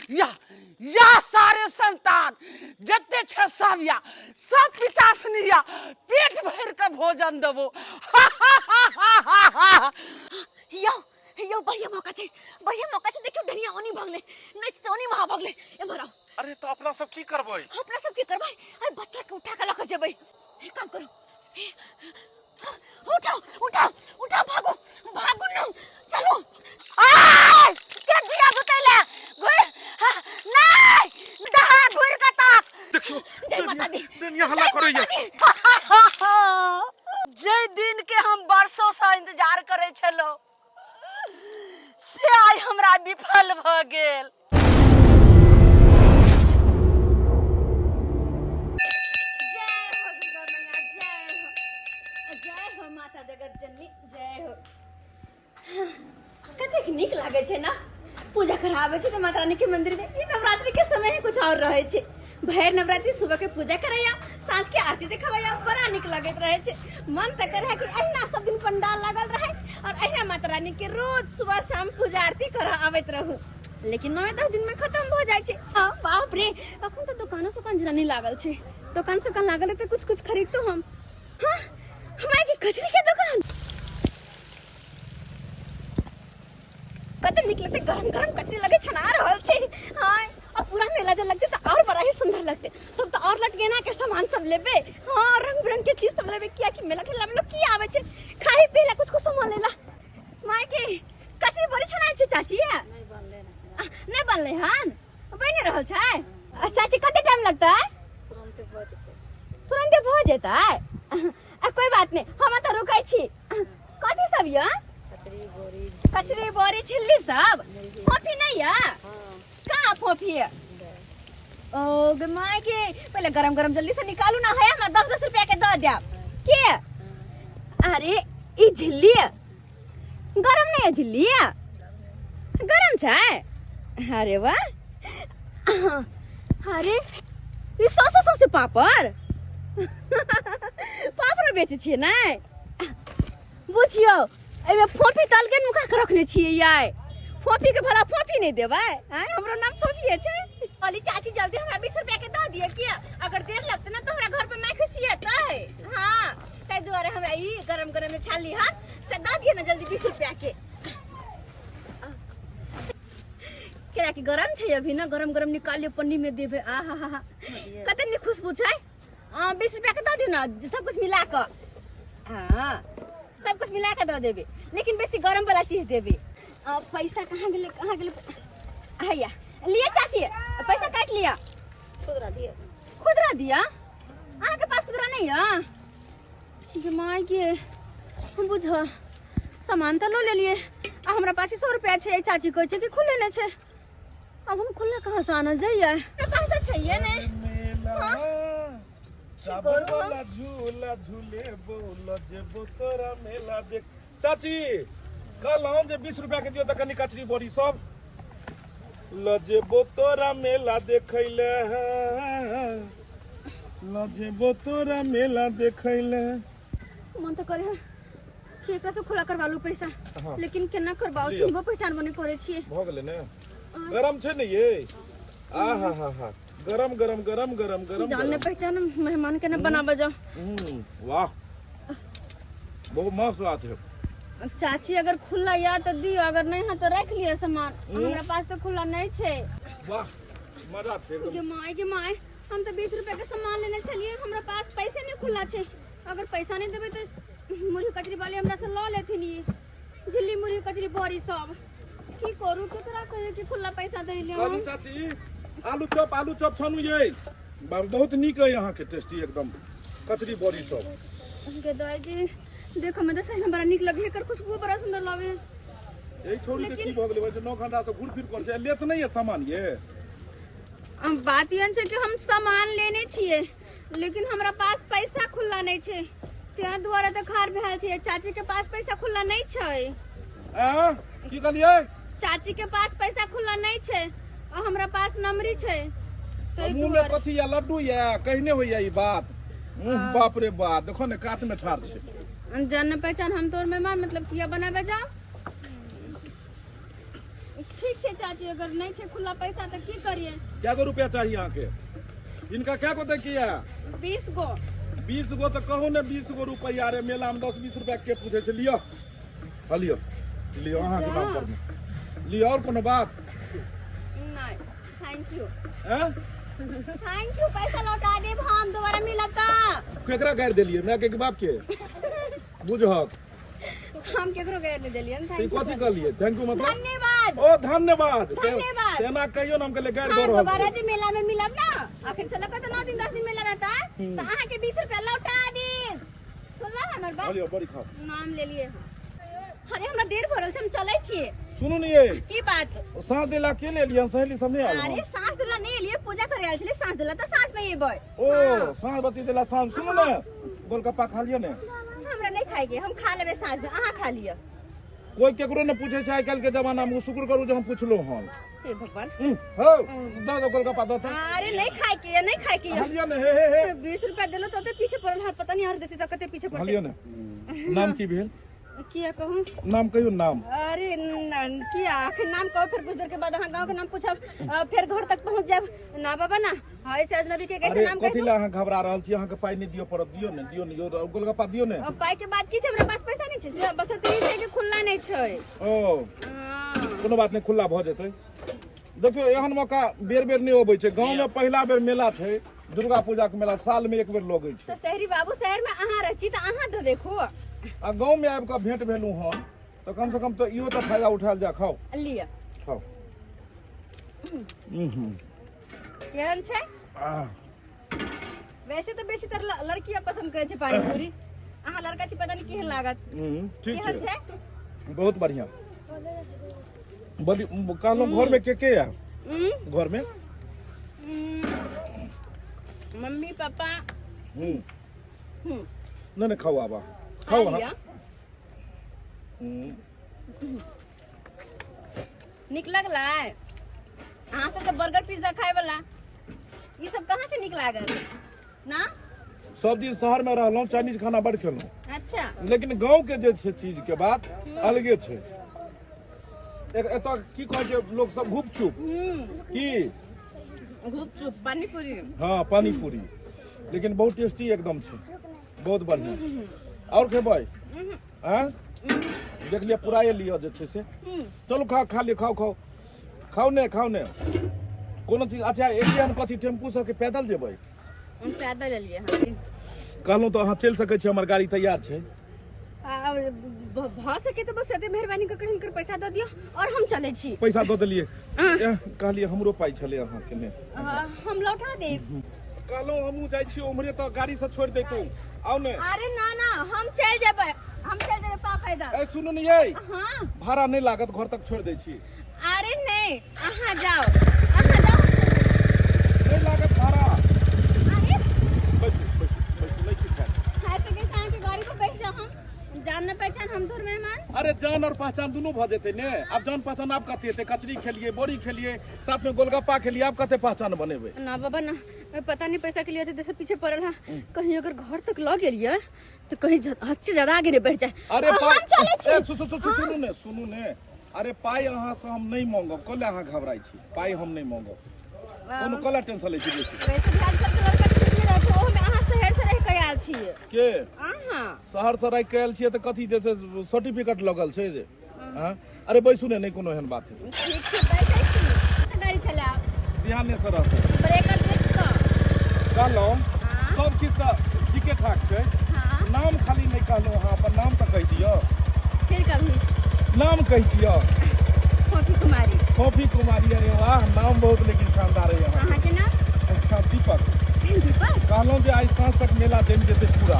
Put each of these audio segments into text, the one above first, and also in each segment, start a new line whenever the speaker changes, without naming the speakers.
या या सारे संतान जते छै सब या सब पितासनी या पेट भर के भोजन देबो।
यौ यौ, बढ़िया मौका छै, बढ़िया मौका छै। देखियौ, डनिया ओनी भगले नहि छै तऽ ओनी वहाँ भगले। एम्हर आउ।
अरे, तऽ अपना सब की करबै?
अपना सब की करबै? अरे, बच्चा के उठा के लऽ के जेबै। एक काम करू, उठाओ उठाओ उठाओ, भागो भागो न, चलो।
आय के दिया बुतैले घुर नहीं दहा घुर के ताक।
देखियौ।
जय माता दी।
डनिया हल्ला
जय
करैया।
माता दी।
जे दिन के हम वर्षों से इंतजार करे छलो से आइ हमरा विफल भ गेल।
जय हो दुर्गा मैया, जय हो, जय हो माता जगत जननी, जय हो। कतेक नीक लागै छै ने पूजा कराबै छै तऽ माता रानी के मंदिर में। ई नवरात्रि के समय ही कुछ और रहै छै। भरि नवरात्रि सुबह के पूजा करैया, साँझ के आरती देखबैया, बड़ा नीक लगैत रहै छै। मन तऽ करे कि अहिना सब दिन पंडाल लागल रहै और अहिना माता रानी के रोज सुबह शाम पूजा आरती करऽ आबैत रहू, लेकिन 9-10 दिन में खत्म भऽ जाइ छै। हाँ, बाप रे, अखन तऽ दुकानो सुकान जेना नहि लागल छै। दोकान सुकान लागल तऽ कुछ कुछ खरीदतो हम। हाँ, हमारे के कचरी के दुकान कते नीक लगते, गरम गरम कचरी लगे छना रहल छै। हाँ, और पूरा मेला जब लगते तो और बड़ा ही सुंदर लगते। तब तो और लटगेना के सामान सब लेबे। हाँ, रंग बिरंग के चीज सब लेबे, किया कि मेला ठेला में लोग की आवे छै खाई पी ला कुछ कुछ सामान लेला। माय के कचरी बड़ी छनाइ छै चाची? नहीं बनले हन, बनि रहल छै। आ, चाची, कते टाइम लगतै? तुरंते भऽ जेतै। आ, कोई बात नहीं, हम तऽ रुकै छी। कथी सब यऽ? कचरी बड़ी झिल्ली सब। फोफी नहीं यऽ? कहाँ फोफी है? ओ गे माय के, पहले गरम गरम जल्दी से निकालू ना। है, हमरा 10-10 रुपया के दऽ देब के। अरे, ई झिल्ली है, गरम नहीं है? झिल्ली है, गरम छै। अरे वाह! अरे, ई सौसे सौसे पापड़ पापड़ बेचै छियै नै? बुझियौ, एहिमे फोफी तल के नुका के रखने छियै यार। फोफी के भला फोफी नहीं देबै? आँय, हमरो नाम फोफी छै। कहली चाची, जल्दी हमरा 20 रुपया के दऽ दिअ, किया अगर देर लगतै ना तऽ हमरा घर पे माय खुशियतै। हाँ, ताहि दुआरे हमरा ई गरम गरम छाली हन से दऽ दिअ ने जल्दी 20 रुपया के, केला कि गरम छै अभी ना। गरम गरम निकालियो, पन्नी में देबै। आ हा हा हा, कते नीक खुशबू छै। 20 रुपया के दऽ दियौ ने सब कुछ मिला कऽ। हाँ, सब कुछ मिला कऽ दऽ देबै, लेकिन बेसी गरम वाला चीज देबै। पैसा कहाँ गेलै, कहाँ गेलै? हैया, लिअ चाची, पैसा काटि लिअ।
खुदरा दिअ।
खुदरा दिअ? अहाँके पास खुदरा नहीं है? गे माय गे, हम बुझ सामान तऽ लऽ लेलियै आ हमरा पास 100 रुपया छै। चाची कहै छै कि खुले नहि छै। अब हम खुला कहाँ से आना जाइए? हमरा पास तऽ छैहे नहि।
मेला
की करू हम?
वाला झूला झूले बोल जेबो तोरा मेला देख। चाची, कहलहुँ जे 20 रुपया के दियौ तऽ कनि कचरी बड़ी सब ल जेबो तोरा मेला देखै ले, ल जेबो तोरा मेला देखै ले।
मन तऽ करे है कि एकरा से खुला करवा लू पैसा।
हाँ।
लेकिन केना करबाओ?
लिअ।
चिन्हबो पहचानबो नहीं करे छियै।
भऽ गेलै ने? गरम छै ने ये? आ हा हा हा, गरम गरम गरम गरम गरम।
जान
गरम।
पहचान मेहमान के न बनाबे जाओ।
वाह, बहुत मस्त बात है।
चाची, अगर खुला या तो दियो, अगर नहीं है तो रख लियो सामान। हमरा पास तो खुला नहीं छै।
वाह, मजा छै एकदम।
गे माय, गे माय, हम तो 20 रुपया के सामान लेने छलिए, हमरा पास पैसे नहीं खुला छै। अगर पैसा नहीं देबै तो मुरही कचरी वाली हमरा से लऽ लेथिन ई झिल्ली, मुरही कचरी, बड़ी सब। की करू? केकरा कहिए कि खुला पैसा दै ले?
कहलहुँ
हम
चाची, आलू चॉप, आलू चॉप छानू ये। बहुत नीक है अहाँके, टेस्टी एकदम कचरी बड़ी सब।
गे दाई जी, देखो में तो सही में बड़ा नीक लगे, एकर खुशबू बड़ा सुंदर लगे।
यही छोड़ी के की भऽ गेलै जे 9 घंटा से घूर फिर कर छै, लेत नहीं है सामान ये?
अब बात एहन छै कि हम सामान लेने छियै, लेकिन हमरा पास पैसा खुला नहीं छै। तें दुआरे तऽ खार भेल छै। चाची के पास पैसा खुल्ला नहि छै।
आ की कहलियै?
चाची के पास पैसा खुल्ला नहि छै आ हमरा पास नमरी छै।
ताहि मुँह में कथी या लड्डू या कहने होइया ई बात। मुँह बाप रे बाप, देखो ने कात में ठाढ़ छै।
जान पहचान हम तोर मेहमान मतलब किया बनाबे जाओ। ठीक छै चाची, अगर नहीं छै खुला पैसा तो की करिए?
क्या गो रुपया चाहिए अहाँ के? इनका क्या गो देखिए?
20 गो।
20 गो तो कहू ने 20 गो रुपया रे, मेला में 10-20 रुपया के पूछे छै। लियो हाँ, लियो लियो अहाँ के नाम पर में लियो। और कोनो बात?
नहीं, thank you.
हैं?
Thank you, पैसा लौटा देब हम, दोबारा मिलब त।
केकरा गारि देलिए? माय के कि बाप के? बुझहक
हम केकरो गैर नहीं देलियन।
ई
thank you.
कथी कहलिए? Thank you मतलब
धन्यवाद।
ओ धन्यवाद।
धन्यवाद।
तेना कहियो ना हम कहले गारि
हाँ,
दऽ रहल
दोबारा
छी।
जे मेला में मिलब ना, अखन से लगा तो 9 दिन 10 दिन मेला रहता है, तो अहाँ के 20 रुपया लौटा देब। सुनला हमर बात?
लियो बड़ी खाओ।
नाम ले लिए। अरे हमरा देर भरल छै, हम चलै छियै।
सुनू ने ये
की बात?
साँझ देला के ले लियन? सहेली सब नहीं आयल?
अरे साँझ देला नहीं एलियै, पूजा करे आयल छलियै। साँझ देला तऽ साँझ में एबै।
ओ साँझ बत्ती देला साँझ। सुनू ने, गोलगप्पा खा लिअ ने।
हमरा नहीं खाएके, हम खा लेबै साँझ में, अहाँ खा लिअ।
कोई केकरो ने पूछे छै आइ काल्हि के जमाना में, शुक्र करू जे हम पुछलहुँ हन।
हे भगवान।
हौ दऽ दऽ गोलगप्पा दऽ तऽ।
अरे नहीं खाएके, नहीं खाएके।
खा लिअ ने, हे हे हे।
20 रुपया देलो तो पीछे पड़ल हन, पता नहीं और देते तो कते पीछे
खा
पड़ते।
लिअ ने। नाम की भेल?
किया कहूँ?
नाम कहियो नाम।
अरे किया आखिर नाम कहो, फिर कुछ देर के बाद अहाँ गांव के नाम पूछब, फिर घर तक पहुंच जाब। ना बाबा ना, हाँ ऐसे अजनबी के कैसे
अरे
नाम
कथी
कहियो?
ला अहाँ घबरा रहल छी? अहाँ के पाइ नहि दिअ पड़त। दियौ ने, दियौ ने, यौ गोलगप्पा दियौ ने।
पाइ के बात की छै, हमरा पास पैसा नहीं छै, से बस तो ई छै कि खुला नहीं छै।
ओ
हाँ।
कोनो बात नहि, खुला भऽ जेतै। देखियौ एहन मौका बेर बेर नहि अबै छै। गाँव में पहिला बेर मेला छै, दुर्गा पूजा के मेला साल में एक बेर लगै छै।
तऽ शहरी बाबू, शहर में अहाँ रहै छी तऽ अहाँ तऽ देखू।
आ गाँव में आबि कऽ भेंट भेलहुँ हन तऽ कम से कम तऽ इहो तऽ फायदा उठायल जाय। खाउ
लिअ
खाउ।
केहन छै?
आह,
वैसे तऽ बेसीतर लड़कियां पसंद करै छै पानीपुरी, अहाँ लड़का छी, पता नहीं केहन लागत।
ठीक
केहन
छै
छै?
बहुत बढ़िया। बोली कहलहुँ घर में के के या? घर में
मम्मी पापा।
नहीं नहीं, खाओ आबा खाओ।
खा
अहाँ
लिअ। नीक लगलै? अहाँ सब तऽ बर्गर पिज्जा खाय वाला, ई सब कहाँ से नीक लागल ना?
सब दिन शहर में रहलहुँ, चाइनीज खाना बड़ खेलहुँ।
अच्छा।
लेकिन गाँव के जे छै चीज के बात अलगे छै। एक एतऽ की कहै छै लोक सब, गुपचुप की?
गुपचुप पानीपुरी।
हाँ पानीपुरी, लेकिन बहुत टेस्टी एकदम छै, बहुत बढ़िया। और खेबै? आँय देख लिअ, पुराए लिअ जे छै से। चलू खाओ, खा लिअ, खाओ खाओ खाओ ने, खाओ ने कोनो चीज। अच्छा एलियै हन कथी टेम्पू से कि पैदल जेबै?
हम पैदल एलियै हन।
कहलहुँ तऽ अहाँ चलि सकै छी, हमर गाड़ी तैयार छै।
भऽ सके तऽ बस एते मेहरबानी कऽ के हिनकर पैसा दऽ दियौ और हम चलै छी।
पैसा दऽ देलियै। कहलियै हमरो पाइ छलै अहाँके ने।
हम लौटा देब।
कहलहुँ हमहूँ जाइ छी उम्हरे तऽ गाड़ी से छोड़ि दैतहुँ, आउ ने।
अरे ना ना, हम चलि जेबै, हम चलि जेबै पा पैदल।
ए सुनू ने यै।
हाँ।
भाड़ा नहि लागत, घर तक छोड़ि दै छी।
अरे नहीं, अहाँ जाओ, अहाँ जाओ।
नहि लागत भाड़ा।
अरे
बैसू बैसू बैसू, नहि किछु हैत।
खाए सके से अहाँके गाड़ी पर बैठ जाओ, हम जान न पहचान, हम तोर मेहमान।
अरे जान और पहचान दुनू भऽ जेतै ने। आब जान पहचान आब कते हेतै? कचरी खेलियै, बड़ी खेलियै, साथ में गोलगप्पा खेलियै, आब कते पहचान बनेबै?
ना बाबा ना, पता नहीं पैसा के लिए जैसे पीछे पड़ल है, कहीं अगर घर तक लग गेलियै तो कहीं हद से ज्यादा आगे नहीं बढ़ जाए।
अरे
हम
पाइ
चलै छी।
ए, सु, सु, सु, सु, सुनू ने, सुनू ने। अरे पाइ अहाँ से हम नहि मांगब, कले अहाँ घबराइ छी? पाइ हम नहि मांगब कोनो, कला टेंशन लै छी बेसी?
वैसे भी आजकल के लड़का ठीक नहीं रहै छै, ओहो में अहाँ शहर से रह के आयल छियै।
के?
अहाँ
शहर से रहि के आयल छियै तऽ कथी जे छै सर्टिफिकेट लगल छै जे? हाँ? अरे बैसू ने, नहि कोनो एहन बात है।
ठीक छै, बैठै छी, गाड़ी चलाउ।
ध्यान से रहतै।
ब्रेकर देख कऽ।
कहलहुँ
हाँ।
सब किछु तऽ ठीके ठाक छै।
हाँ।
नाम खाली नहि कहलहुँ अहाँ, अपन नाम तऽ कहि दिअ।
फिर कभी।
नाम कहि दिअ।
फोफी कुमारी।
फोफी कुमारी, अरे वाह, नाम बहुत लेकिन शानदार है अहाँ।
अहाँके नाम?
दीपक।
दीपक।
कहलहुँ जे आइ साँझ तक मेला जमि जेतै पूरा।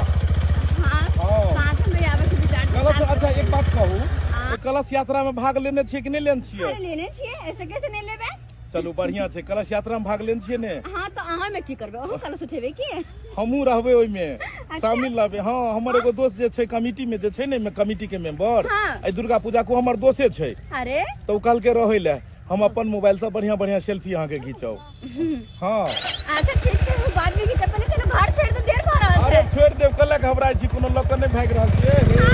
हाँ।
हाँ।
साँझ में आबै के विचार छै।
कलश
साँझ
अच्छा एक बात कहू,
हाँ।
कलश यात्रा में भाग लेने छियै कि नहि लेने छियै?
अरे लेने छियै, ऐसे कैसे नहि लेबै?
चलू बढ़िया छै। कलश यात्रा में भाग लेने छियै ने?
हाँ, तऽ अहाँ में की करबै, अहूँ कलश उठेबै की?
हमहूँ रहबै ओहिमे शामिल रहबै। हाँ, हमर एगो दोस्त जे छै कमिटी में जे छै ने, कमिटी के मेंबर, एहि दुर्गा पूजा को हमर दोसे छै।
अरे
तऽ ओ कहलकै रहै लए, हम अपन मोबाइल से बढ़िया बढ़िया सेल्फी अहाँके घिचब। हाँ।
अच्छा ठीक छै, हम बाद में घिचब, पहिले चलो घर छोड़ दे, देर भऽ रहल
अरे
छै।
छोड़ि देब, कल्ला घबराइ छी, कोनो लऽ कऽ नहि भागि रहल छी। ए हे।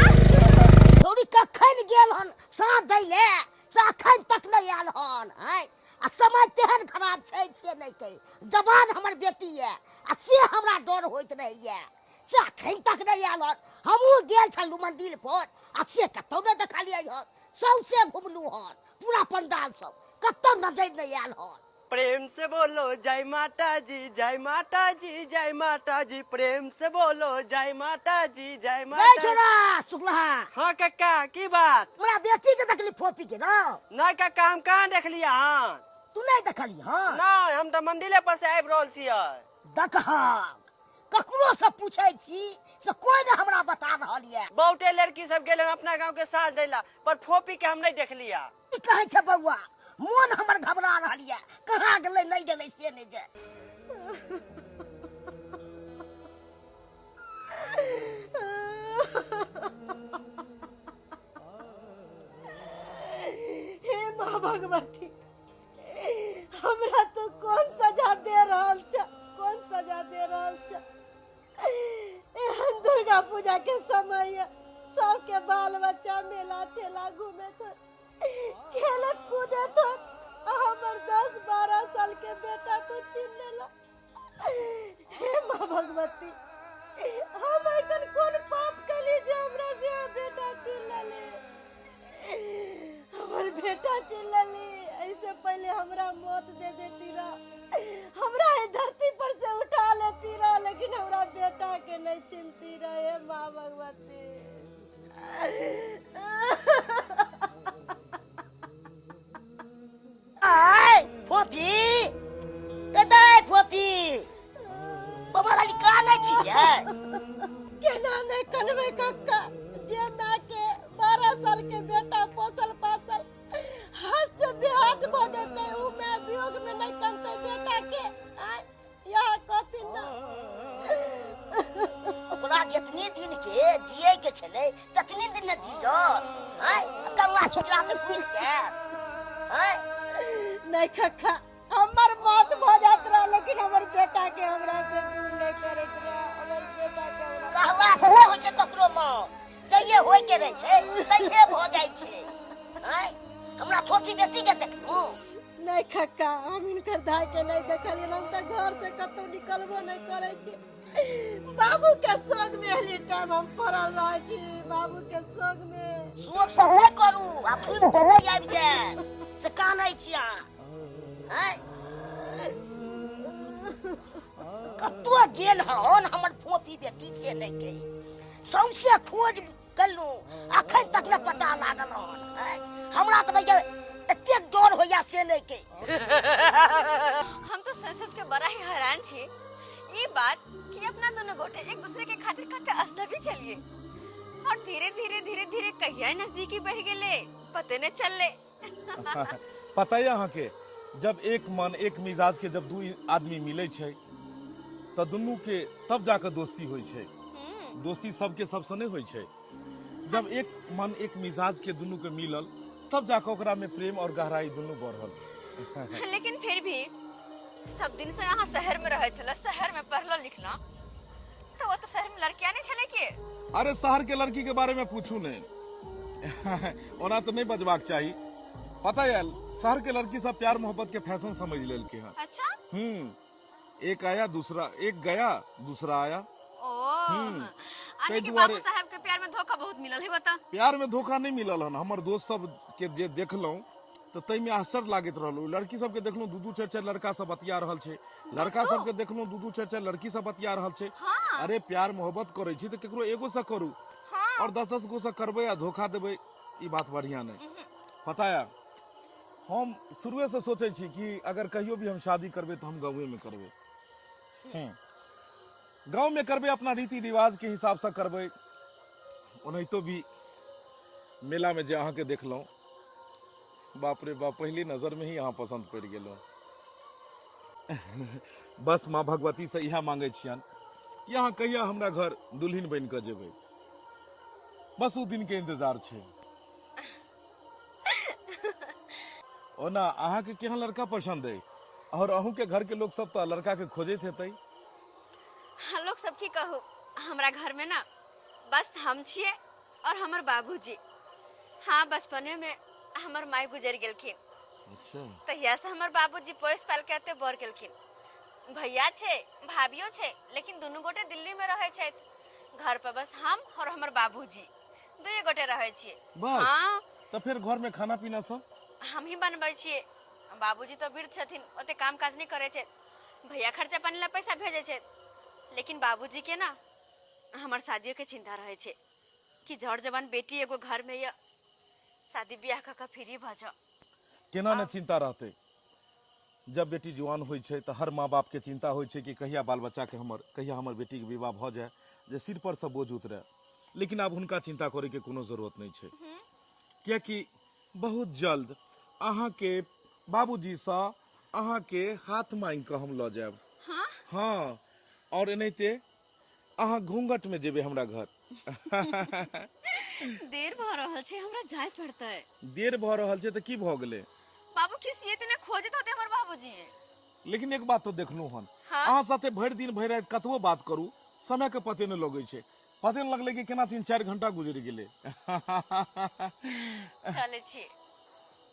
छौड़ी कखन गेल हन साँझ दै ले से अखन तक नहि आयल हन। आँय, आ समय तेहन खराब छै से नहि कहि, जवान हमर बेटी यऽ आ से हमरा डर होइत रहैए, से अखन तक नहि आयल हन। हमहूँ गेल छलहुँ मंदिर पर आ से कतहु नहि देखलियै हन, सौंसे घुमलहुँ हन पूरा पंडाल सब, कतहु नजरि नहि आयल हन।
प्रेम से बोलो जय माता जी, जय माता जी, जय माता जी, प्रेम से बोलो जय माता जी, जय
नहीं
माता।
छोड़ा शुक्ला।
हाँ कक्का, की बात?
हमरा बेटी के देखली फोपी के ना?
नहीं कक्का, हम कहाँ देखलियै हन?
तू नहीं देखली? हाँ।
नहीं, हम तो मंदिरे पर से आबि रहल छियै।
देखहक, ककरो से पूछै छी से कोई ने हमरा बता रहल ये।
बहुते लड़की सब गेल हन अपना गांव के साँझ दैला, पर फोपी के हम नहीं देखलियै।
की कहै छै बौआ, मोन हमर घबरा रहल ये, कहाँ गेलै नहि गेलै से नहि जे।
हे माँ भगवती, हमरा तो कौन सजा दे रहल छ, कौन सजा दे रहल छ? एहन दुर्गा पूजा के समय है, सबके बाल बच्चा मेला ठेला घूमे थे, खेलत कूदे थे, आ हमर 10-12 साल के बेटा तो छीन लेला। हे माँ भगवती, हम ऐसा कौन पाप कली जे हमरा से बेटा छीन लेले? हमर बेटा छीन लेली, ऐसे पहले हमरा मौत दे देती रह, हमरा एहि धरती पर से उठा लेती रह, लेकिन हमरा बेटा के नहीं छीनती रहे माँ भगवती।
आय फोफी, कतय फोफी? बाबा रानी कानै छियै?
केना नहि कनबै कक्का, जे माय के 12 साल के बेटा पोसल पासल हाथ से बेहाथ भऽ जेतै, उ माय वियोग में नहि कनतै बेटा के? आय यहाँ कहथिन ना।
ओकरा जितनी दिन के जिए के छलै ततनी दिन ने जियत। आय कल्ला खिचड़ा से कुल जायत। आय
नहीं कक्का, हमर मौत भऽ जात रहा, लेकिन हमर बेटा के हमरा से दूर नहीं करैत रहा, हमर बेटा के हमरा।
कहला से नहि होइ छै ककरो मौत, जहिये होइ के रहै छै तहिये भऽ जाइ छै। आय हमरा छोटी बेटी के देखलू?
नहीं कक्का, हम हिनकर धाय के नहीं देखलियन, हम तऽ घर से कतौ निकलबो नहीं करै छी। बाबू के शोक में हली टाइम हम पड़ल रहै छी, बाबू के शोक में।
शोक सब नहि करू, आ फूल के नहि आबि जायत से कानै छी अहाँ। आँय, कतौ गेल हन हमर फोपी बेटी से नहि कही, सौंसे खोज कलहुँ, अखन तक नहि पता लागल हन। आँय, हमरा तऽ भैया एतेक डर होइया से नहि कही।
हम तो सोच सोच के बड़ा ही हैरान छी ये बात कि अपना दोनों गोटे एक दूसरे के खातिर कते अजनबी चलिए और धीरे धीरे धीरे धीरे कहिया नजदीकी बढ़ गेले पते नहीं चलले।
पता है अहाँके, जब एक मन एक मिजाज के जब दू आदमी मिले छै तऽ दुनू के तब जाके दोस्ती होइ छै। दोस्ती सबके सबसँ नहि होइ छै। जब एक मन एक मिजाज के दुनू के मिलल तब जाके ओकरा में प्रेम और गहराई दुनू बढ़ल।
लेकिन फिर भी सब दिन से अहाँ शहर में रहै छलै, शहर में पढ़लो लिखलो, तो वो तो शहर में लड़कियां नहीं छलै के?
अरे शहर के लड़की के बारे में पूछू नहीं, ओना तो नहीं बजबाक चाही। पता है, शहर के लड़की सब प्यार मोहब्बत के फैशन समझ लेलके हन।
अच्छा।
एक आया दूसरा, एक गया दूसरा आया।
ओ, आने
ताहि
के
दुआरे
बाबू साहब के प्यार में धोखा बहुत मिलल है बता।
प्यार में धोखा नहीं मिलल हन। हमर दोस्त सब के जे देखलहुँ तऽ ताहिमे आश्चर्य लागैत रहल। ओहि लड़की सबके देखलहुँ दू दू चारि चारि लड़का सब बतिया रहल छै, लड़का सबके देखलहुँ दू दू चारि चारि लड़की सब बतिया रहल छै। अरे प्यार मोहब्बत करै छी तऽ केकरो एगो से करू, और 10-10 गो से करबै आ धोखा देबै, ई बात बढ़िया नहि। पता है, हम शुरुए से सोचै छी कि अगर कहियो भी हम शादी करबै तऽ हम गाँवे में करबै। गाँव में करबै, अपना रीति रिवाज के हिसाब से करबै। ओनाहितो भी मेला में जे अहाँके देखलहुँ, बाप रे बाप, पहली नजर में ही अहाँ पसंद पड़ि गेलहुँ। बस माँ भगवती से इएह मांगै छियनि कि अहाँ कहिया हमरा घर दुल्हन बनि कऽ जेबै। बस ओ दिन के इंतजार छै। ओना अहाँके केहन लड़का पसंद अइ और अहूँ के घर के लोग सब तऽ लड़का के खोजैत हेतै?
हाँ, लोग सब की कहू, हमरा घर में ना बस हम छिए और हमर बाबूजी। हाँ, बचपने में हमर माई गुजर गेलखिन।
अच्छा।
तहिया से हमर बाबूजी पोस पाल के एते बड़ केलखिन। भैया छै, भाभियो छै, लेकिन दुनू गोटे दिल्ली में रहै छथि। घर पर बस हम और हमर बाबूजी दुए गोटे रहै छियै।
बस?
हाँ।
तऽ फेर घर में खाना पीना सब?
हम ही बनबै छियै। बाबूजी तऽ वृद्ध छथिन, ओते काम काज नहि करै छै। भैया खर्चा पानी ला पैसा भेजै छै, लेकिन बाबूजी के ना हमर शादियो के चिंता रहै छै कि जर जवान बेटी एगो घर में ये शादी ब्याह कऽ के फ्री भऽ जाओ।
केना ने चिंता रहतै? जब बेटी जुआन होइ छै तऽ हर माँ बाप के चिंता होइ छै कि कहिया बाल बच्चा के हमर, कहिया हमर बेटी के विवाह भऽ जाय जे सिर पर से बोझ उतरे। लेकिन आब हुनका चिंता करे के कोनो जरूरत नहीं छै, कियाकि बहुत जल्द अहाँ के बाबूजी सँ अहाँ के हाथ मांगि कऽ हम लऽ जायब।
हाँ?
हाँ, और एनाहिते अहाँ घूंघट में जेबै हमरा घर।
देर भऽ रहल छै, हमरा जाय पड़तै।
देर भऽ रहल छै तऽ की भऽ गेलै?
बाबू खिसियेते ने, खोजैत होते हमर बाबूजी।
लेकिन एक बात तो देखलहुँ हन,
हाँ?
अहाँ साथे भरि दिन भरि राति कतबो बात करू समय के पते नहि लगै छै। पते नहि लगलै कि केना 3-4 घंटा गुजरि गेलै।
चलै छी।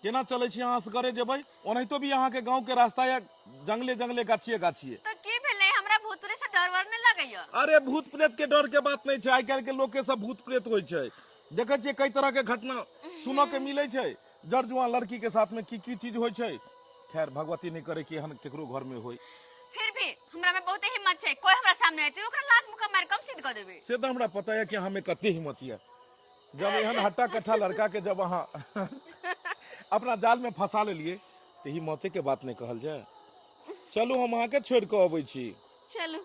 केना चलै छी? अहाँ असगरे जेबै? ओनाहितो भी अहाँके गाँव के रास्ता या जंगले जंगले गाछिए गाछिए।
तऽ की भेलै, हमरा भूत प्रेत से डर वर नहि लगैया।
अरे भूत प्रेत के डर के बात नहीं छै, आइ काल्हि के लोग के सब भूत प्रेत होइ छै। देखै छियै कई तरह के घटना सुनऽ के मिलै छै, जर जुआन लड़की के साथ में की की चीज होइ छै। खैर भगवती नहीं करे कि एहन केकरो घर में होय।
फिर भी हमरा में बहुत हिम्मत छै, कोई हमरा सामने आते ओकरा लात मुक्का मार कम सिद्ध कर देबे।
से तऽ हमरा पता है कि हमें कते हिम्मत है। जब एहन हट्टा कट्ठा लड़का के जब अहाँ अपना जाल में फंसा लेलिए तऽ हिम्मते के बात नहीं कहल जाय। चलू हम अहाँ के छोड़ के अबै छी।
चलू।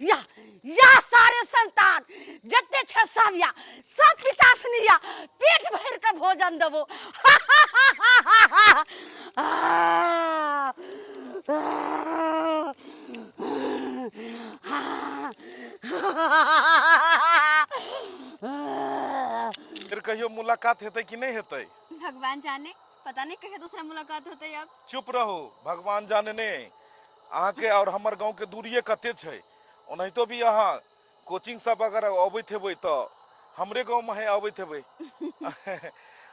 या या सारे संतान जते छै सब या सब पितासनी या पेट भरि के भोजन देबो।
फिर कहियो मुलाकात हेतै कि नहीं हेतै?
भगवान जाने, पता नहीं कहिया दूसरा मुलाकात होते। अब
चुप रहो, भगवान जाने ने। अहाँके और हमर गांव के दूरिये कते छै। ओनाहितो भी अहाँ कोचिंग सब अगर अबैत हेबै तऽ हमरे गांव में है अबैत हेबै,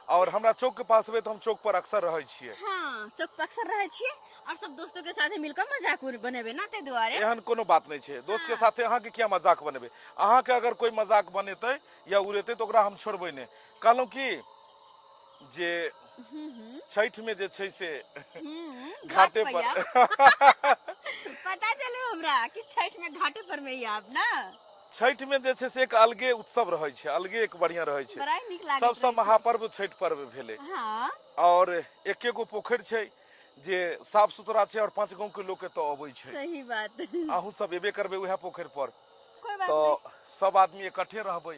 और हमरा चौक के पास हेबै तऽ हम चौक पर अक्सर रहै छियै।
हाँ, चौक पर अक्सर रहै छियै और सब दोस्तों के साथे मिलकर मजाक बनेबै ना, ताहि दुआरे।
एहन कोनो बात नहीं छै। दोस्त के साथे अहाँके किया मजाक बनेबै? अहाँके अगर कोई मजाक बनेतै या उड़ेतै तऽ ओकरा हम छोड़बै नहि। कहलहुँ की जे छठि में जे छै से घाटे पर
पता चले हमरा कि छठ में घाटे पर में ही आप ना।
छठि में जे छै से एक अलगे उत्सव रहै छै, अलगे एक बढ़िया रहै छै।
बड़ा नीक लागैत
सबसँ
रहै छै।
महापर्व छठि पर्व भेलै।
हाँ।
और एके गो पोखरि छै जे साफ सुथरा छै और 5 गांव के लोग एतऽ अबै छै।
सही बात।
अहूँ सब एबे करबै उएह पोखरि पर।
कोई बात
तऽ
नहीं।
सब आदमी इकट्ठे रहबै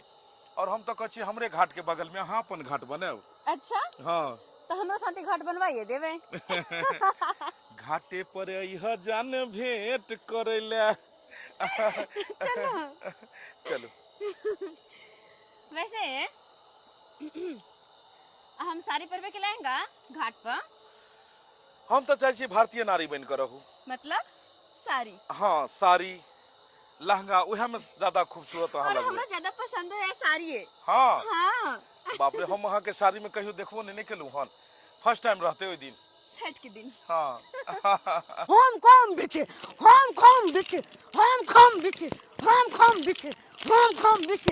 और हम तऽ कहै छी हमरे घाट के बगल में अहाँ अपन घाट बनायब।
अच्छा।
हाँ।
तो हमरो साथे घाट बनवाइए देबै।
घाटे पर अइह जान भेंट करै ले।
चलो।
चलो।
वैसे आ हम साड़ी पहिरबे के लहंगा घाट पर?
हम तऽ चाहै छी भारतीय नारी बनि कऽ रहू।
मतलब साड़ी?
हँ, साड़ी लहंगा उएह में ज्यादा खूबसूरत अहाँ
और
लगबै।
हमरा ज्यादा पसंद है साड़िए।
हँ।
हाँ।
बाप रे, हम अहाँके साड़ी में कहियो देखबो नहि केलहुँ हन, फर्स्ट टाइम रहते ओहि दिन।
छठ के दिन।
हाँ।
हम कम बिछ, हम कम बिछ, हम कम बिछ, हम कम बिछ, हम कम बिछ।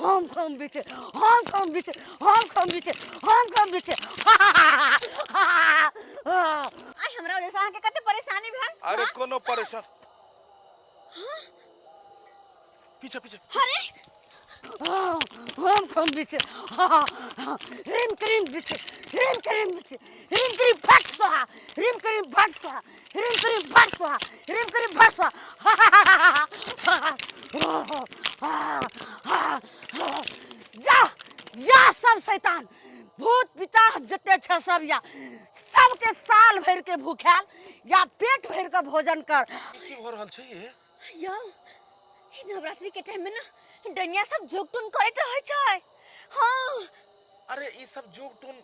हम कम बिछ, हम कम बिछ, हम कम बिछ, हम कम बिछ।
आइ हमरा वजह से अहाँके कते परेशानी भेल।
अरे कोनो परेशान, पीछे पीछे।
अरे
हम कम बिछ, रिम क्रीम बिछ, रिम क्रीम बिछ, रिम क्रीम फट सोहा, रिम क्रीम फट सोहा, रिम क्रीम फट सोहा, रिम क्रीम फट सोहा। जा या सब शैतान भूत पिचास जते छै सब, या सबके साल भरि के भूखायल या पेट भरि के भोजन कर।
की भऽ रहल छै ये?
यौ, ई नवरात्रि के टाइम में ना डनिया सब जोग टोन करैत रहै छै। हाँ।
अरे ई सब जोग टोन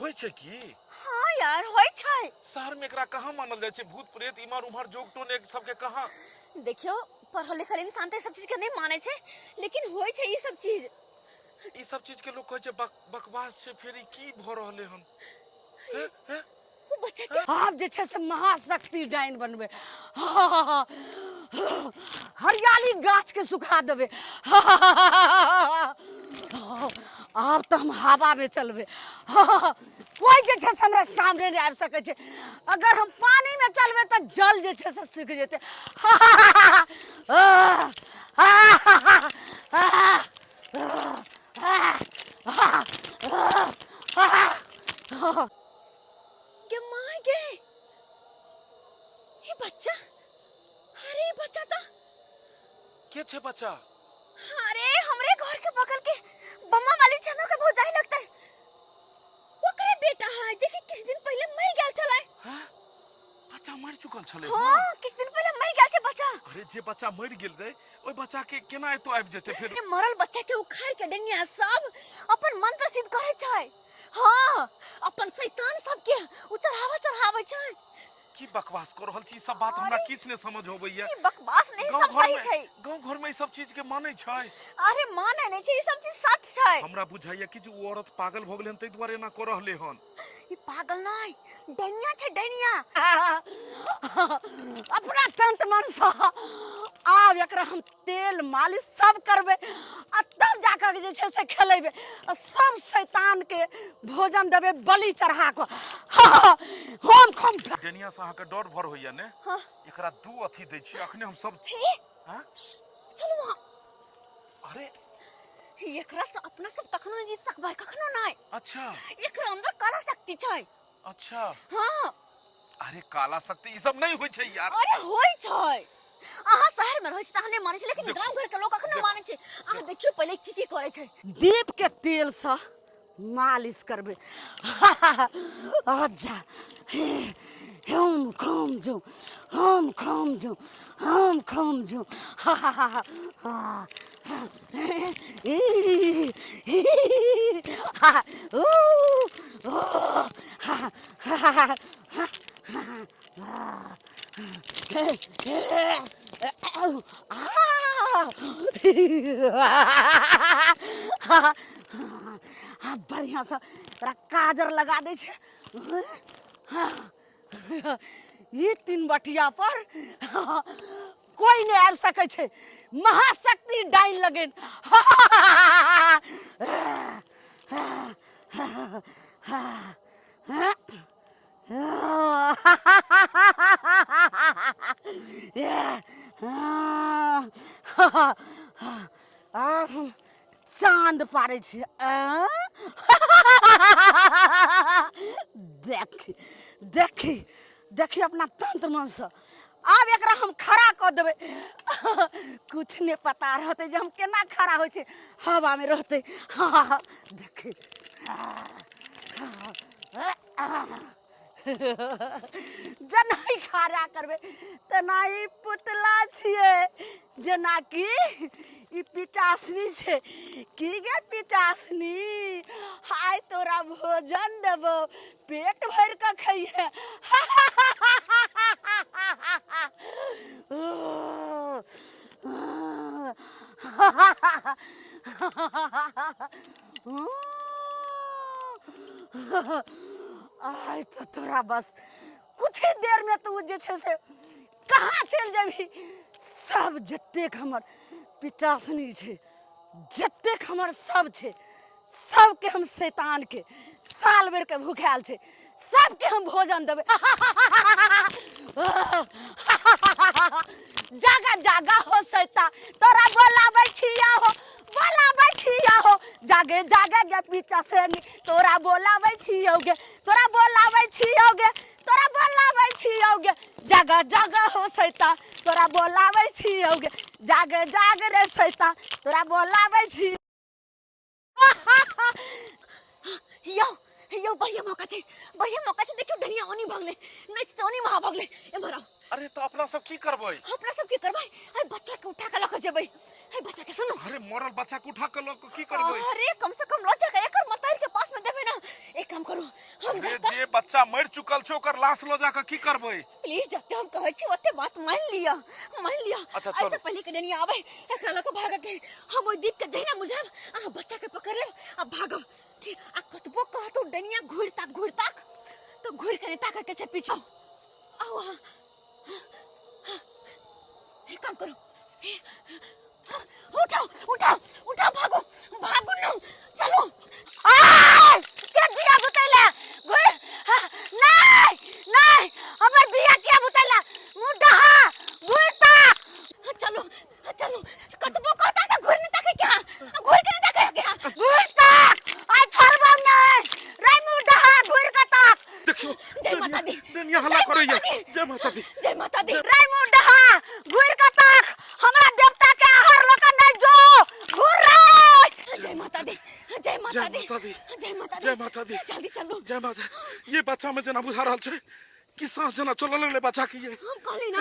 होइ छै की?
हाँ यार, होइ छै।
शहर में एकरा कहाँ मानल जाइ छै? भूत प्रेत इम्हर उम्हर जोग टोन एक सबके कहाँ?
देखियौ, पढ़ल लिखल इंसान तऽ ई सब चीज के नहि मानै छै, लेकिन होइ छै ई सब चीज।
ई सब चीज के लोग कहै छै बकवास छै, फेर ई की भऽ रहलै हन? हैं? हैं?
ओ बच्चा के
आब जे छै से महाशक्ति डाइन बनबै, हरियाली गाछ के सुखा देबै। आब तऽ हम हवा में चलबै, कोइ जे छै से हमरा सामने नहि आबि सकै छै। अगर हम पानी में चलबै तऽ जल जे छै से सूखि जेतै।
गे माय गे, ये बच्चा, अरे ये बच्चा तो
के छे बच्चा?
अरे हमरे घर के बगल के बम्मा वाली छनर के भौजाई लगता है, ओकरे बेटा है जे कि किछ दिन पहले मर गेल छलै।
हाँ? बच्चा मर चुकल छलै?
हाँ, किछ दिन पहले मर गेल छै बच्चा।
अरे जे बच्चा मर गेल रहे ओहि बच्चा के केना एतो आबि जेतै फेर?
ये मरल बच्चा के उखाड़ के डनिया सब अपन मंत्र सिद्ध करे छै। हाँ, अपन शैतान सबके उ चढ़ावा चढ़ावे छै।
की बकवास कर रहल छी? ई सब बात हमरा किछ ने समझ अबैया।
ई बकवास नहीं,
गाँव
सब
घर
सही
में
छै।
गाँव घर में ई सब चीज के मानै छै?
अरे मानै नहीं छै, ई सब चीज सच छै।
हमरा बुझाइया कि जे उ औरत पागल भ गेलै हन ताहि दुआरे एना कऽ रहले हन।
ई पागल नहीं, डैनिया छै डैनिया।
अपना तंत मनसँ आब एकरा हम तेल मालिश सब करबै आ तब जाकऽ जे छै से खेलेबै आ सब शैतानके भोजन देबै बलि चढ़ा कऽ। हम खम
डैनिया से अहाँके डर भर होइया ने?
हाँ।
एकरा दू अथी दै छी अखने हम सब।
हे,
हाँ?
चलू वहाँ।
अरे
एकरा से अपना सब कखनो नहीं जीत सकबै, कखनो नहीं।
अच्छा।
एकरा अंदर काला शक्ति छै।
अच्छा।
हाँ।
अरे काला शक्ति ई सब नहीं होइ छै यार।
अरे होइ छै, अहाँ शहर में रहै छी तऽ अहाँ नहि मानै छी, लेकिन
देखो,
गांव घर के लोग कखनो
देखो,
मानै छै। अहाँ देखियौ पहिले की की करै छै।
दीप के तेल से मालिश करबै। अच्छा, हम खम जो, हम खम जो, हम खम जो। आब बढ़िआँसँ ओकरा काजर लगा दै छै। ई तीन बटिया पर कोई नहि आबि सकै छै, महाशक्ति डाइन लगेन। आब हम चाँद पारै छी। देखी देखी देखी अपना तंत्र मनसँ आब एकरा हम खड़ा कऽ देबै, कुछ नहि पता रहतै जे हम केना खड़ा होइ छै, हवामे रहतै। देखी। जेनाही खड़ा करबै तेनाही पुतला छियै, जेनाकि ई पिचासनी छै। की गे पिचासनी, आइ तोरा भोजन देबौ, पेट भरि कऽ खइहे। आइ तऽ तोरा बस कुछ ही देर में तू जे छै से कहाँ चलि जेबही। सब जतेक हमर पिचासनी छै, जतेक हमर सब छै, सबके हम शैतानके साल भरिके भूखायल छै, सबके हम भोजन देबै। जागा जागा हो शैतान, तोरा बोलाबै छिया हो, बोलाबै छिया हो, जागे जागे गे पिचासनी, तोरा बोलाबै छियौ गे, तोरा बोलाबै छियौ गे, तोरा बोलाबै छियौ गे, जागा जागा हो शैतान, तोरा बोलाबै छियौ गे, जागे जाग रे शैतान, तोरा बोलाबै छी।
यौ यौ, बढ़िया मौका छै, बढ़िया मौका छै। देखियौ, डनिया ओनी भगले, नहि छै तऽ ओनी वहाँ भगले। एम्हर आउ।
अरे तऽ अपना सब की करबै?
अपना सब की करबै? अरे बच्चा के उठा के लऽ के जेबै। हे बच्चा के सुनू।
अरे मरल बच्चा के उठा के लऽ के की करबै?
अरे कम से कम लऽ जाके एकर मतारी के पास में देबै ना। एक काम करू हम,
अरे
जाके
जे बच्चा मरि चुकल छै ओकर लाश लऽ जाके की करबै?
प्लीज, जते हम कहै छी ओते बात मान लिअ, मान लिअ।
अच्छा, चलू।
ऐसे पहले के डनिया आबै, एकरा लऽ के भागऽ के। हम ओहि दीप के जहिना बुझायब, अहाँ बच्चा के पकड़ लेब आ भागब, ठीक? आ कतबो कहतो डनिया घुरि ताक, घुरि ताक, तऽ घुरि के नहि ताकऽ के छै पीछा। आउ अहाँ, एक काम करू, उठाओ उठाओ उठाओ, भागो भागो न, चलो।
आय के दिया बुतैला घुर? नहीं नहीं, हमर दिया किया बुतैला? मुडहा घुर ताक।
चलो चलो, कतबो कहता के घुर नहीं ताके क्या, घुर के नहीं ताके क्या?
घुर ताक, आय छोड़बो नहीं रे मुडहा, घुर के ताक।
देखियौ,
जय माता दी।
डनिया हल्ला
जय
करैया।
माता दी।
जय माता दी।
जय माता दी।
रे मुडहा, घुर के ताक, हमरा देवता के आहार लऽ के नहीं जो, घुर रे।
जय माता दी, जय माता दी।
माता दी।
जय माता दी।
जय माता दी।
जल्दी चलू।
जय माता। ये बच्चा में जेना बुझा रहल छै कि सांस जेना चलऽ लगलै बच्चा के ये।
हम कहली ना,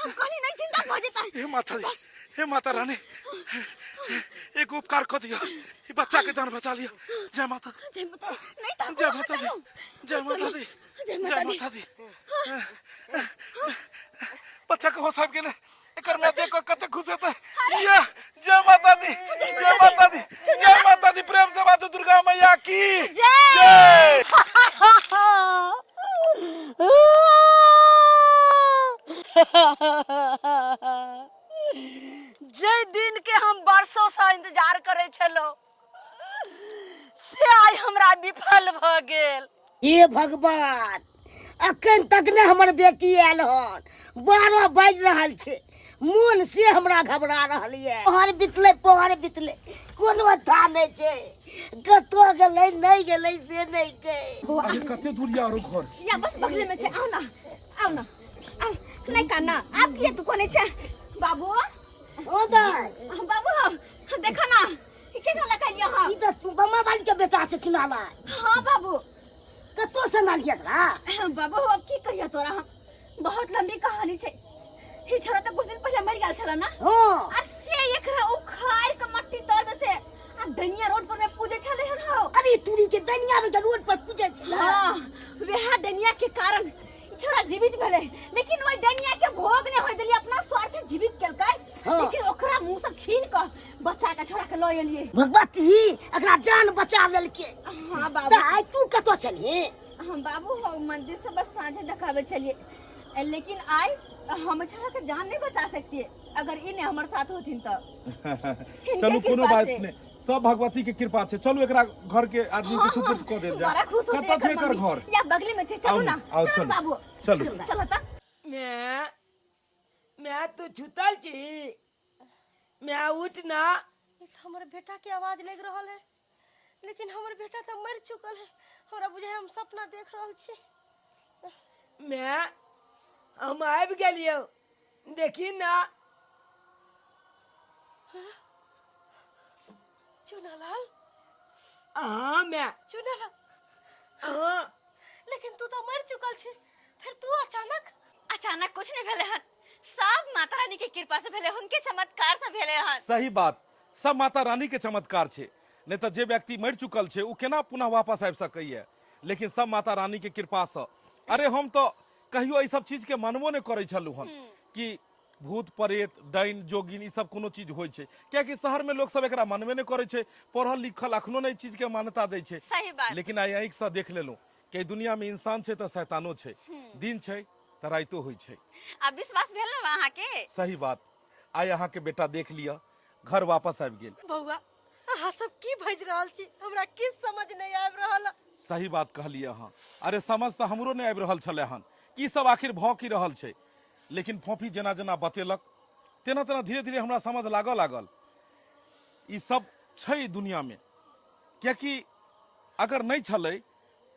हम कहली नहीं, जिंदा भऽ जेतै।
हे माता दी, हे माता रानी, एक उपकार कऽ दिअ, ई बच्चा के जान बचा लिअ। जय माता,
जय माता दी। नहीं ताकू,
जय
अहाँ
माता दी।
चलू।
जय माता
चलू।
दी।
जय माता
जय
दी।
माता दी। बच्चा के होश आबि गेलै। एकर माय देख कऽ कते खुश हेतै। ये जय माता दी, जय माता दी, जय माता दी। प्रेम से बाजू दुर्गा मैया की जय।
जे दिन के हम वर्षों से इंतजार करे छलहुँ से आइ हमरा विफल भऽ गेल।
हे भगवान, अखन तक ने हमर बेटी आयल हन, 12 बाजि रहल छै, मोन से हमरा घबरा रहल यऽ। पहर बितलै, पहर बितलै, कोनो था नहि छै, कतऽ गेलै नहि गेलै से नहि गई।
अरे कते दूर या आरो घर?
या बस बगले में छै। आउ ना, आउ ना, आउ। नहीं कान्ना, आब किया तू कोने छै बाबू?
ओ दाइ।
बाबू, देखो ना, ई केकरा लगा अहाँ?
ई तऽ बमा बाली के बेटा छै चुनाला।
हाँ बाबू।
कतौ से नालिए एकरा?
बाबू, अब की कहियो तोरा हम, बहुत लंबी कहानी छै। ई छोरा तऽ कुछ दिन पहले मर गेल छला ना।
हाँ।
आ से एकरा उखाड़ के मट्टी तर में से आ डनिया रोड पर में पूजे छले हन हो।
अरे तुरी के, डनिया में के रोड पर पूजे छले?
हाँ, वएह डनिया के कारण ई छोरा जीवित भेलै, लेकिन ओहि डनिया के भोग नहि होय देलियै, अपना स्वार्थ जीवित केलकै।
हाँ।
लेकिन ओकरा मुंह से छीन के बच्चा के छोरा के लऽ एलियै।
भगवती एकरा जान बचा लेलकै।
हाँ बाबू।
तऽ आइ तू कतऽ छलही?
हम बाबू हो मंदिर से बस साँझे देखाबै छलियै, लेकिन आइ हम छोरा के जान नहीं बचा सकतियै अगर ई नहीं हमर साथ होथिन तऽ।
चलू,
हिनके
कोनो
कृपा
बात
से।
नहि, सब भगवती के कृपा छै। चलू, एकरा घर के आदमी के सुपुर्द कऽ देल जाय।
बड़ा खुश होते
कतऽ छै एकर घर?
या बगले में छै, चलू
आउ
ना।
आउ,
चलू
चलू।
बाबू।
चलू।
चलो तऽ।
मैं मैं तू छुतल छी, मैं उठ ना।
ई तऽ हमर बेटा के आवाज लागि रहल है, लेकिन हमर बेटा तऽ मरि चुकल है। हमरा बुझाइ हम सपना देख रहल छी।
मैं हम आबि गेलियौ, देखी ना।
चुनालाल?
हाँ मैं।
चुनालाल?
हाँ।
लेकिन तू तऽ मरि चुकल छी, फिर तू अचानक?
अचानक कुछ नहीं भेले हन, सब माता रानी के कृपा से भेले, हुनके चमत्कार से भेले हन।
सही बात, सब माता रानी के चमत्कार छै, नहीं तऽ जे व्यक्ति मरि चुकल छै ओ केना पुनः वापस आबि सकैए, लेकिन सब माता रानी के कृपा से। अरे हम तो कहियो एहि सब चीज के मानबो नहीं करै छलहुँ हन कि भूत प्रेत डाइन जोगिन ई सब कोनो चीज होइ छै, कियाकि शहर में लोक सब एकरा मानबे नहीं करै छै, पढ़ल लिखल अखनो नहीं चीज के मान्यता दै छै।
सही बात।
लेकिन आइ आँखि से देख लेलहुँ कि एहि दुनिया में इंसान छै तऽ शैतानो छै, दिन छै तऽ राइतो होइ छै।
आब विश्वास भेल ने अहाँके?
सही बात, आइ अहाँके बेटा देख लिअ घर वापस आबि गेल।
बौआ अहाँ सब की बाजि रहल छी, हमरा किछु समझ नहीं आबि रहल।
सही बात कहलियै अहाँ, अरे समझ तऽ हमरो नहि आबि रहल छलै हन की सब आखिर भऽ की रहल छै, लेकिन फोफी जेना जेना बतेलक तेना तेना धीरे धीरे हमरा समझ लागऽ लागल ई सब छै दुनियामे, कियाकि अगर नहि छलै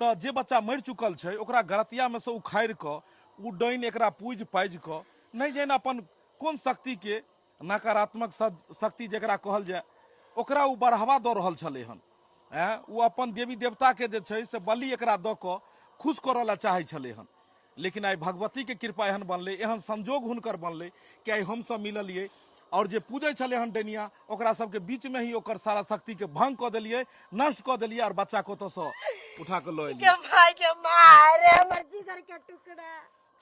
तऽ जे बच्चा मरि चुकल छै ओकरा गरतियामे सँ उखाड़ि कऽ ओ डाइन एकरा पूजि पाजि कऽ नहि जानि अपन कोन शक्तिके नकारात्मक शक्ति जकरा कहल जाय ओकरा ओ बढ़ावा दऽ रहल छलै हन। ओ अपन देवी देवताके जे छै से बलि एकरा दऽ कऽ खुश करऽ लए चाहै छलै हन, लेकिन आइ भगवतीके कृपा एहन बनलै, एहन संजोग हुनकर बनलै कि आइ हमसभ मिललियै और जे पूजै छलै हन डैनिया ओकरा सबके बीचमे ही ओकर सारा शक्तिके भंग कऽ देलियै, नष्ट कऽ देलियै और बच्चाके ओतऽसँ उठा कऽ लऽ एलियै।
के भाई के माय रे, हमर जिगर के टुकड़ा।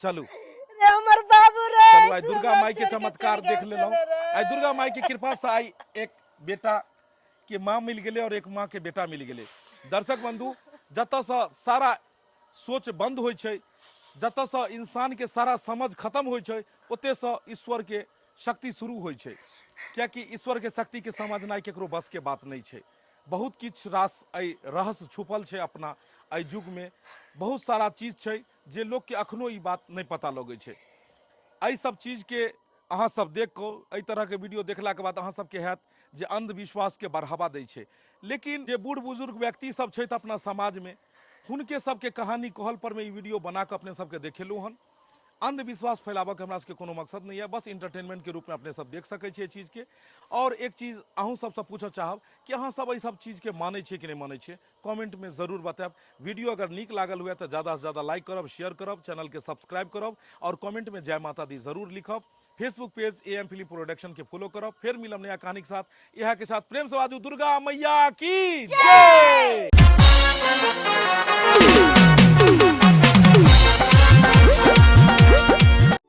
चलू
रे हमर बाबू रे,
चलू आइ
तू
दुर्गा
हमरा
माई के
छोड़ के
चमत्कार
चलि
देख
गेल
लेलहुँ।
छलै रे।
आइ दुर्गा माई के कृपा से आइ एक बेटा के माँ मिल गेलै और एक माँ के बेटा मिल गेलै। दर्शक बंधु, जतऽसँ सारा सोच बंद होइ छै, जतऽसँ इंसान के सारा समझ खत्म होइ छै, ओतऽसँ ईश्वर के शक्ति शुरू होइ छै, कियाकि ईश्वर के शक्ति के समझनाइ केकरो बस के बात नहि छै। बहुत किछु रास एहि रहस्य छुपल छै अपना एहि युग में, बहुत सारा चीज छै जे लोक के अखनो ई बात नहि पता लगै छै। एहि सब चीज के अहाँ सब देख कऽ, एहि तरह के वीडियो देखला के बाद अहाँ सबके हैत जे अंधविश्वास के बढ़ावा दै छै, लेकिन जे बूढ़ बुजुर्ग व्यक्ति सब छथि अपना समाज में, हुनके सबके कहानी कहल पर में ई वीडियो बना कऽ अपने सबके देखेलहुँ हन। अंधविश्वास फैलाबऽ के हमरा सबके कोनो मकसद नहि यऽ, बस इंटरटेनमेंट के रूप में अपने सब देख सकै छियै एहि चीज के। और एक चीज अहूँ सबसँ पूछऽ चाहब कि अहाँ सब एहि सब चीज के मानै छियै कि नहि मानै छियै, कमेंट में जरूर बतायब। वीडियो अगर नीक लागल हुए तऽ ज़्यादा से ज़्यादा लाइक करब, शेयर करब, चैनल के सब्सक्राइब करब और कमेंट में जय माता दी जरूर लिखब। Facebook page A M film production के फॉलो करब। फिर मिलब नया कहानी के साथ, इहा के साथ प्रेम से बाजू दुर्गा मैया की जय।